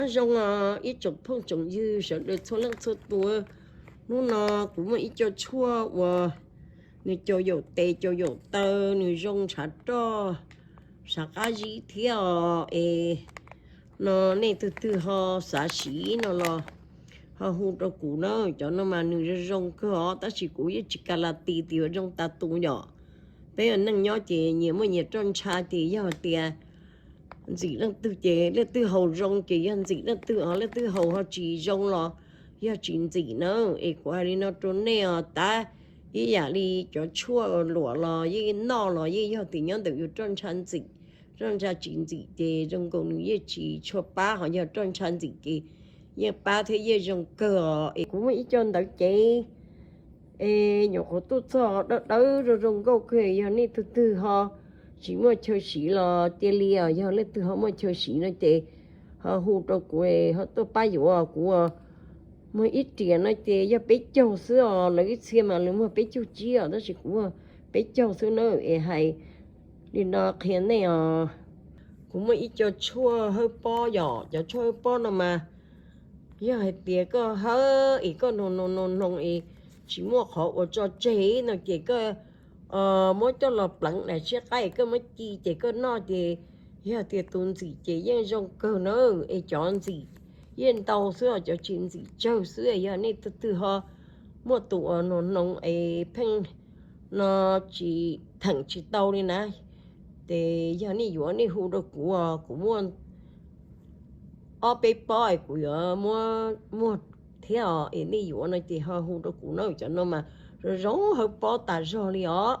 Nyob zoo os ib tsoom phooj tsoom ywg sawv daws txhua leej txhua tus. Hnub no kuv muaj ib co tshuaj uas nws cau yaum tes cau yaum taw, nws zoo ntshav roj, ntshav qab zib thiab os. Es no nej twg twg ho xav siv no los ho hu rau kuv na. Cov no mas nws zoo zoo kawg os, tab sis kuv yeej tsis ka la ti tias yuav zoo tas tus yom. Peb ua neej nyob ces nyias muaj nyias roj ntsha, ces yog tias ntxim leej twg ces leej twg haus zoo ces yog ntxim leej twg os, leej twg haus ho tsis zoo los yog tsis ntxim na. Es kuv hais li no rau nej os, tab ib yam li cov tshuaj luam los yeej noj los yeej yog tias nyob ntawm yus roj ntsha ntxim, roj ntsha tsis ntxim ces zoo nkaus nws yeej tsis tshua pab, ho yog roj ntsha ntxim ces yeej pab thiab yeej zoo kawg os. Es kuv muaj ib co ntawv cev es nyuam qhuav tuaj txog dawb dawb zoo zoo nkauj kawg, yog nej twg twg ho tsis muaj chaw siv los cia li os, yog leej twg ho muaj chaw siv no ces ho hu rau kuv ho tuaj pab yuav. Kuv muag ib riam no ces yog peb caug xwb os, lawv ib txhia mas lawv muag peb caug tsib os, tab sis kuv muag peb caug xwb na. Es hais li no qhia nej os, kuv muaj ib co tshuaj hawb pob yom. Cov tshuaj hawb pob no mas yog hais tias koj hawb es koj noog noog noog noog es tsis muaj qhov uas tso tseg no ces koj muab coj los pleev daim tshiab qaib es koj muab ci ces koj noj ces yog tias tus ntxim ces yeej zoo kawg na. Es cov ntxim yeej ntau xwb os, cov tsis ntxim tsawg xwb. Yog nej twg twg ho muaj tus uas noog noog es pheej no tsis theem tsis tau li na, ces yog nej yuav nej hu rau kuv os, kuv muaj ob peb pob es kuv yuav muab muag thiab os. Es nej yuav no ces ho hu rau kuv na, cov no mas zoo zoo hawb pob tas zog li os.